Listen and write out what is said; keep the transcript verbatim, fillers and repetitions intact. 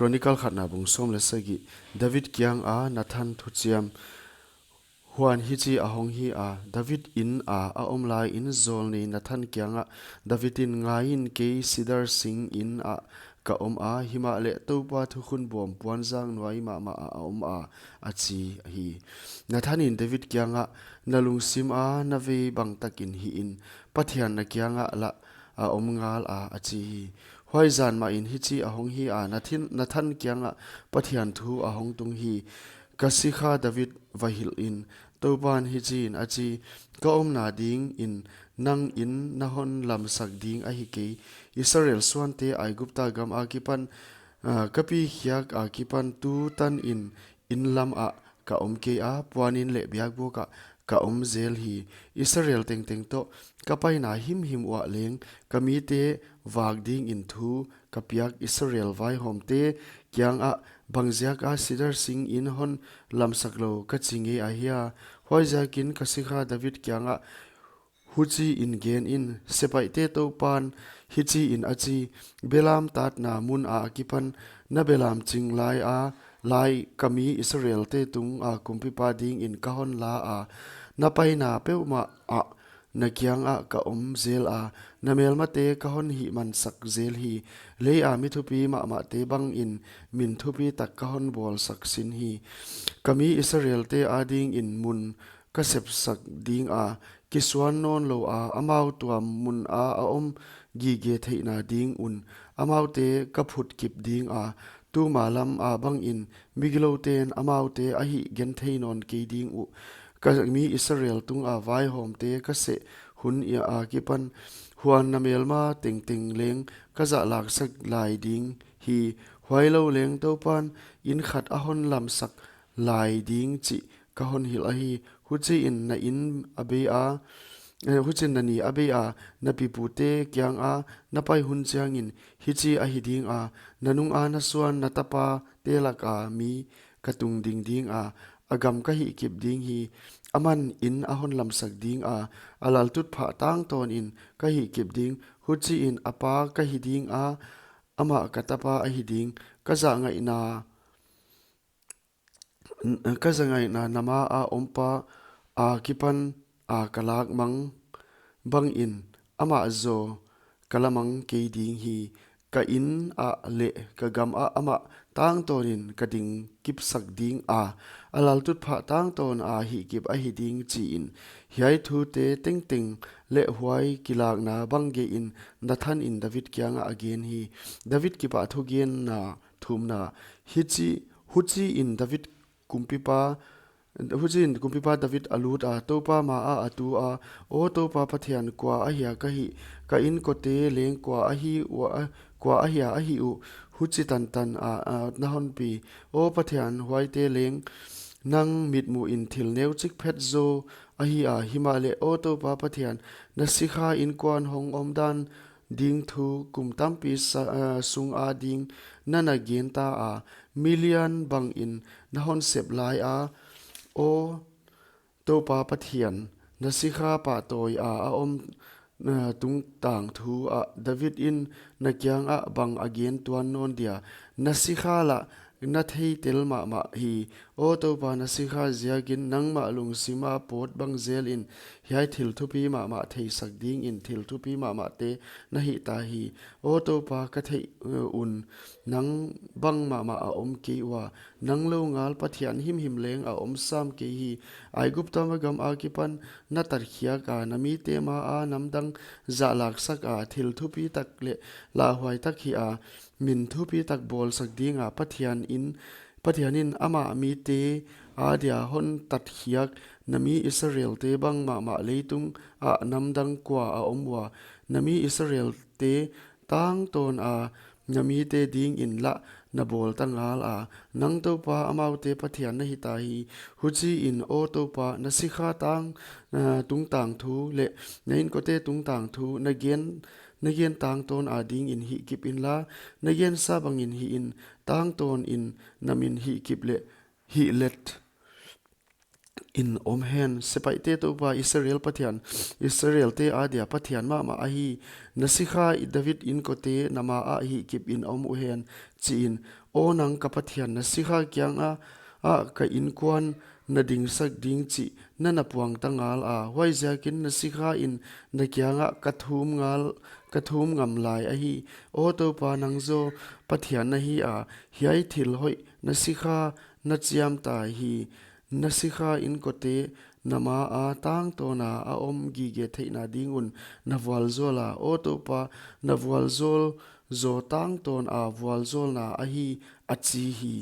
Chronicle khatna bung sawm leh sagih. David kianga Nathan thuchiam. Huan hichi ahong hi a, David inn a a om lai in zawlnei Nathan kiangah, David in, ngaiin, kei sidar sing inn ah ka om a, himahleh Toupa thukhun bawm puanzak nuai mahmah ah a om a, a chi hi. Nathan in David kiangah, na lungsim a na vei bangtakin hih in, Pathian na kiangah lah a om ngal a, a chi hi. Huai zan mahin hichi ahong hi a, Nathin-, Nathan kiangah Pathian thu ahong tung hi. Ka sikha David va hilh in, Toupan hichiin a chi, ka omna dingin nang in na hon lamsak ding ahi kei. Israel suante Aigupta gam akipan, ah, ka pi khiak akipan tu tanin inn lam ah ka om kei a, puanin leh biakbuk ah ka om zel hi. Israel tengteng toh ka paina himhim uah leng ka mite vak dingin thu ka piak Israel vaihawmte kiangah, bangziak a sidar sing in hon lamsak lou ka chi ngei ahia? Huaiziakin ka sikha David kiangah huchiin gen in, sepaihte Toupan hichiin a chi, belam tatna mun akipan na belam ching lai a, lai ka mi Israelte tunga kumpipa dingin ka hon la a, na paina peuhmah ah na kiangah ka om zel a, na melmate ka hon hihmansak zel hi. Lei a mi thupi mahmahte bangin min thupi tak ka hon bawlsak sin hi. Ka mi Israelte adingin mun ka sepsak ding a, kisuan nawn lou a, amau tuam mun a a om gige theihna ding un amaute ka phut kip ding a, tuma lam a bangin migilouten amaute a hihgenthei nawn kei ding uh. Ka mi Israel tunga vaihawmte ka seh hun akipan, huan na melma tengteng leng ka zahlaksak lai ding hi. Huailou leng Toupan inn khat a hon lamsak lai ding chih ka hon hilh ahi. Huchiin na inn a bei a, eh, huchiin na ni a bei a, na pipute kianga na pai hun chiangin hichi ahi ding a, na nunga na suan na tapate laka mi ka tungding ding a, a gam ka hihkip ding hi. Aman inn a hon lamsak ding a, a laltutphah tangtawnin ka hihkip ding. Huchiin a pa ka hi ding a, amah ka tapa ahi ding. Ka zahngaihna, ka zahngaihna na ma a ompa akipan a ka lak mang bangin amah zaw ka la mang kei ding hi. Ka inn ah leh ka gam ah amah tangtawnin ka ding kipsak ding a, a laltutphah tangtawn a hihkip ahi ding, chiin. Hiai thute tengteng leh huai kilakna bang geihin Nathan in David kiangah a gen hi. David kipahthugenna thumna. Hichi, huchiin David kumpipa, huchiin kumpipa David a lut a, Toupa ma ah a tu a, Aw Toupa Pathian, kua ahia ka hih? Ka innkote leng kua ahi ua, kua ahia ahi uh? Huchi tantan a, a na hon pi. Aw Pathian, huaite leng nang mitmuhin thil neuchik phet zaw ahi a, himahleh Aw Toupa Pathian, na sikha innkuan hong omdan ding thu kum tampi sa-, ah, sung ading na na gen ta a, milian bangin na hon sep lai a, Aw Toupa Pathian, na sikha pahtawi a a om, ah, tungtang thu ah David in na kiangah bang a gen tuan nawn dia? Na sikha lah na theitel mahmah hi. Aw Toupa, na sikha ziakin nangmah lungsim a pawt bang zelin hiai thil thupi mahmah theisak dingin thil thupi mahmahte na hih ta hi. Aw Toupa, ka theih, uh, un nang bang mahmah a om kei ua, nang lou ngal Pathian himhim leng a om sam kei hi. Aigupta gam akipan na tatkhiak a, na mite ma a namdang zahlaksak a, thil thupi tak leh lauhuai tak hih a, min thupi tak bawlsak ding a, Pathian in, Pathian in amah mite adia hon tatkhiak na mi Israelte bang mahmah leitung ah namdang kua a om ua? Na mi Israelte tangtawn a na mite dingin lah na bawl ta ngal a, nang Toupa amaute Pathian na hi ta hi. Huchiin, Aw Toupa, na sikha tang, ah, tungtang thu leh na innkote tungtang thu na gen, na gen tangtawn adingin hihkip inla, na gensa bangin hihin tangtawnin na min hihkip leh hihlet in om hen. Sepaihte Toupa Israel Pathian, Israelte adia Pathian mahmah ahi, na sikha David innkote na ma ah hihkip in om uhen, chiin. Aw nang ka Pathian, na sikha kiangah ka inkuan na dingsak ding chih na na puangta ngala; huaijiakin na sikhain na kiangah ka thum ngam lai ahi. Aw Toupa, nang jaw Pathian na hi a, hiai thil hoih na sikha na chiamta hi. Na sikha inkote na maa tangtawna a om gige theihna ding un na vualjawla; aw Toupa, na vualjawl jaw tangtawna vualjawlna ahi, a chi hi.